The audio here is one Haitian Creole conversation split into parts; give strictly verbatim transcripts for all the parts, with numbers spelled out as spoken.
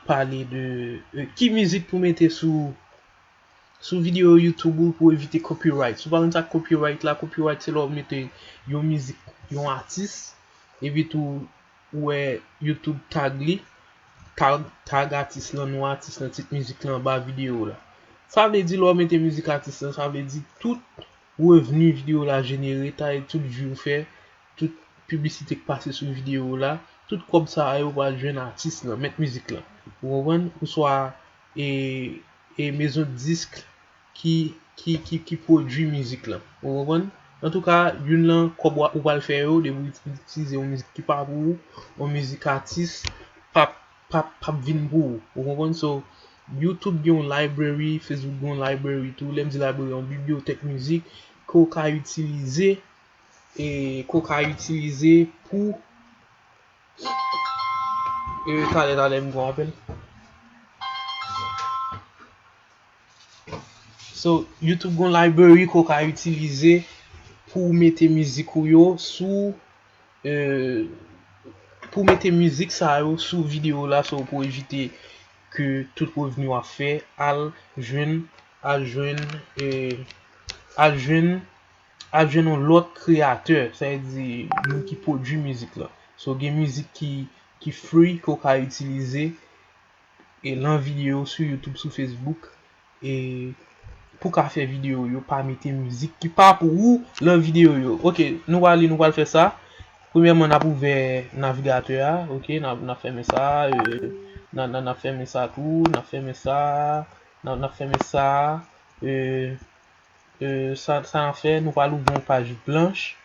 pale de, euh, ki mizik pou mete sou, sou videyo YouTube ou pou evite copyright. Si w pa konn sa k copyright la, copyright se lè w mete yon mizik, yon atis, epi tou ou wè YouTube tag li, tag, tag atis lan, non atis lan, tit mizik lan anba videyo w la. Sa vle di lè w mete mizik atis lan, sa vle di tout revni videyo w la jenere, ta tout vi w fè, tout piblisite k pase sou videyo w la, tout kòb sa a yo pral jwenn atis lan, mèt mizik lan. Ou konprann? Oswa e, e mezon disk ki, ki, ki, ki pwodui mizik lan. Ou konprann? Antouka, youn lan kòb w a, ou pral fè yo, depi w itilize yon mizik ki pa pou ou, yon mizik atis, p ap, p ap, p ap vin pou ou. Ou konprann? So, YouTube gen yon library, Facebook gen yon library tou. Lè m di library, yon bibliyotèk mizik ke w ka itilize, e ke w ka itilize pou, e, talè, talè, m gen yon apèl. So, YouTube gon library ke w ka itilize pou w mete mizik ou yo sou, euh, pou w mete mizik sa yo sou videyo la, so pou evite ke tout revni w ap fè al jwenn, al jwenn, euh, al jwenn, al jwenn yon lòt kreyatè, sa vle di moun ki pwodui mizik la. So, gen mizik ki, ki free ke w ka itilize e lan videyo sou YouTube, sou Facebook, e pou ka fè videyo yo, pa mete mizik ki pa pou ou lan videyo yo. Ok, nou pral, nou pral fè sa. Premyèman, n ap ouvè navigatè a, ok, n ap, n ap fèmen sa, e, n ap, n ap, n ap fèmen sa tou, n ap fèmen sa, n ap, n ap fèmen sa, e, E, sa, sa n ap fè, nou pral ouvri yon paj blanch.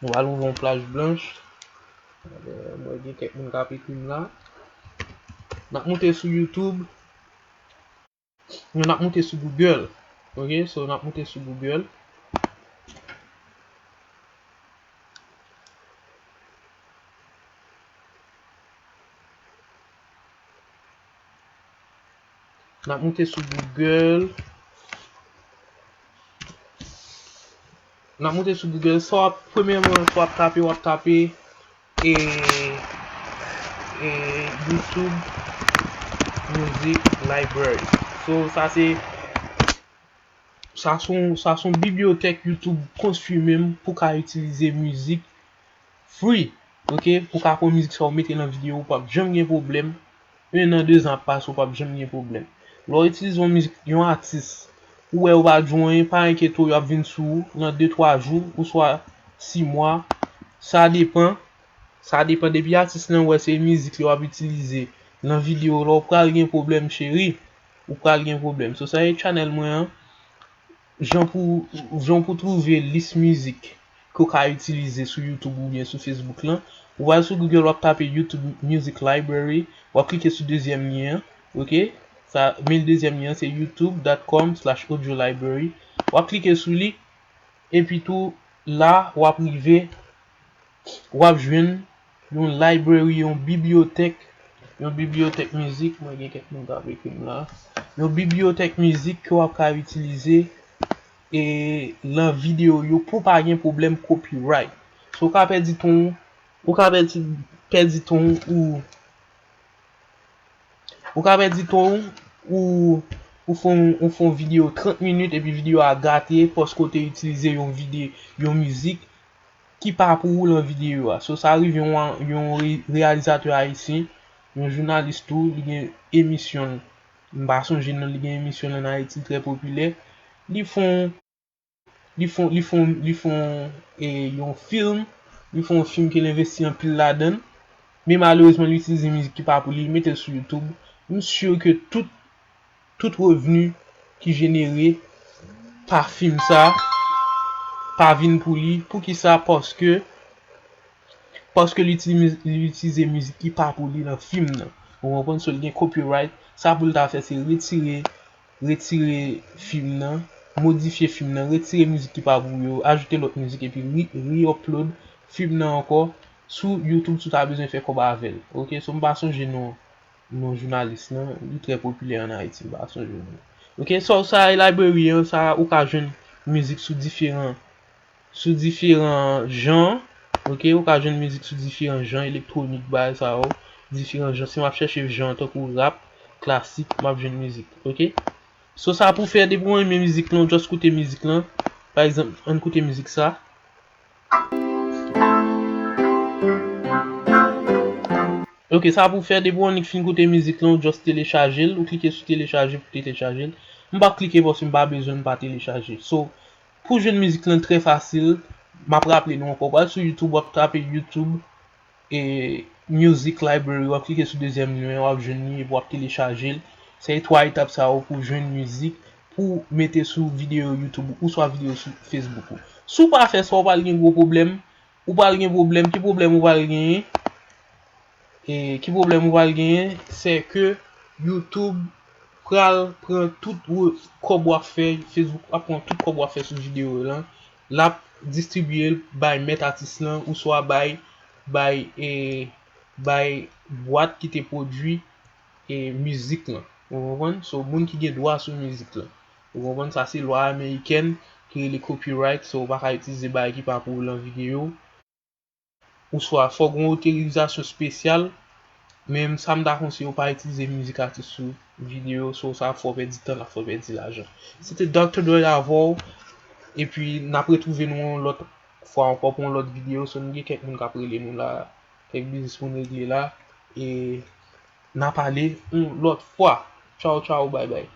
Nou pral ouvri yon paj blanch. E, mwen gen kèk moun k ap ekri m la. N ap moute sou YouTube. Nou, n ap moute sou Google. Ok, so n ap moute sou Google. N ap moute sou Google. N ap moute sou Google. Sa w ap, premyèman, sa w ap tape, w ap tape, e, e, YouTube Music Library. So, sa se, sa se yon, sa se yon bibliyotèk YouTube konstwi menm pou ka itilize mizik free, ok? Pou ka pran mizik sa w mete nan videyo, ou p ap janm gen pwoblèm. En an, de zan ap pase, ou p ap janm gen pwoblèm. Lè w itilize yon mizik, yon atis, ou wè ou pa di w anyen, pa enkyete w, y ap vin sou ou nan de, twa jou, oswa sis mwa. Sa depann, sa depann. Depi atis lan wè se mizik li w ap itilize nan videyo la, ou pral gen pwoblèm, cheri. Ou pral gen pwoblèm. So, sa e channel mwen an. Jan pou, jan pou twouve lis mizik ke w ka itilize sou YouTube oubyen sou Facebook lan. Ou al sou Google, w ap tape YouTube Music Library, w ap klike sou dezyèm lyen an, ok? Sa, men dezyèm lyen an, se youtube dot com slash audio library. W ap klike sou li, epi tou, la, w ap rive w ap jwenn yon library, yon bibliyotèk, yon bibliyotèk mizik, mwen gen kèk moun k ap ekri m la. Yon bibliyotèk mizik ke w ap ka itilize e lan videyo yo pou pa gen pwoblèm copyright. So, ou ka pèdi ton, ou ka pèdi, pèdi ton ou Ou ka pèdi tan w, ou, ou fè yon, ou fè yon videyo trant minit epi videyo a gate paske w te itilize yon vide-, yon mizik ki pa pou ou lan videyo a. So, sa rive yon, yon re-, reyalizatè ayisyen, yon jounalis tou, li gen emisyon l. M pa sonje non, li gen emisyon l ann Ayiti, trè popilè. Li fè yon Li fè, li fè, li fè, e, yon fim, li fè yon fim ke l envesti anpil ladan l, men malerezman li itilize mizik ki pa pou li, li mete l sou YouTube. M si ke tout, tout revni ki jenere pa fim sa pa vin pou li. Poukisa? Paske Paske li itilize, li itilize mizik ki pa pou li nan fim nan. Ou konprann? So, li gen copyright. Sa pou l ta fè, se retire, retire fim nan, modifye fim nan, retire mizik ki pa pou yo, ajoute lòt mizik, epi re-, re-upload fim nan ankò sou YouTube si w ta bezwen fè kòb avè l. Ok, so m pa sonje non, non jounalis lan, li trè popilè ann Ayiti, m pa sonje non. Ok, so sa e library an, sa ou ka jwenn mizik sou diferan sou diferan jan, ok, ou ka jwenn mizik sou diferan jan elektwonik, bagay sa yo, diferan jan, si m ap chèche jan tankou rap, klasik, m ap jwenn mizik, oke? So sa pou fè, depi w renmen mizik lan, w just koute mizik lan. Pa egzanp, ann koute mizik sa. Oke, sa pou fè, depi w annik fin koute mizik lan, w just telechaje l, ou klike sou telechaje pou telechaje l. M p ap klike paske m pa bezwen, m pa telechaje. So, pou jwenn mizik lan trè fasil, m ap raple nou ankò, w pral sou YouTube, w ap tape YouTube e Music Library, w ap klike sou dezyèm lyen an, w ap jwenn li epi w ap telechaje l. Se twa etap sa yo pou jwenn mizik, pou mete sou videyo YouTube ou oswa videyo sou Facebook ou. Si w pa fè sa, w pral gen gwo pwoblèm. Ou pral gen pwoblèm. Ki pwoblèm ou pral genyen? E ki pwoblèm ou pral genyen? Se ke YouTube pral pran tout kòb w ap fè, Facebook ap pran tout kòb w ap fè sou videyo yo lan. L ap distribye l bay mèt atis lan, oswa bay, bay, e, bay bwat ki te pwodui, e, mizik lan. Ou konprann? So, moun ki gen dwa sou mizik lan. Ou konprann? Sa se lwa amerikèn ki rele copyright. So, ou pa ka itilize bagay ki pa pou ou lan videyo. Oswa, fò gen yon otorizasyon espesyal. Men sa m ta konseye w pa itilize mizik atis sou videyo. So, sa ap fè w pèdi tan, l ap fè w pèdi lajan. Se te Doktè Dre avè w. Epi, n ap retwouve nou yon lòt fwa ankò pou yon lòt videyo. So, nou gen kèk moun k ap rele nou la. Kèk biznis pou n regle la. E n a pale yon lòt fwa. Tchaw, tchaw, bay, bay.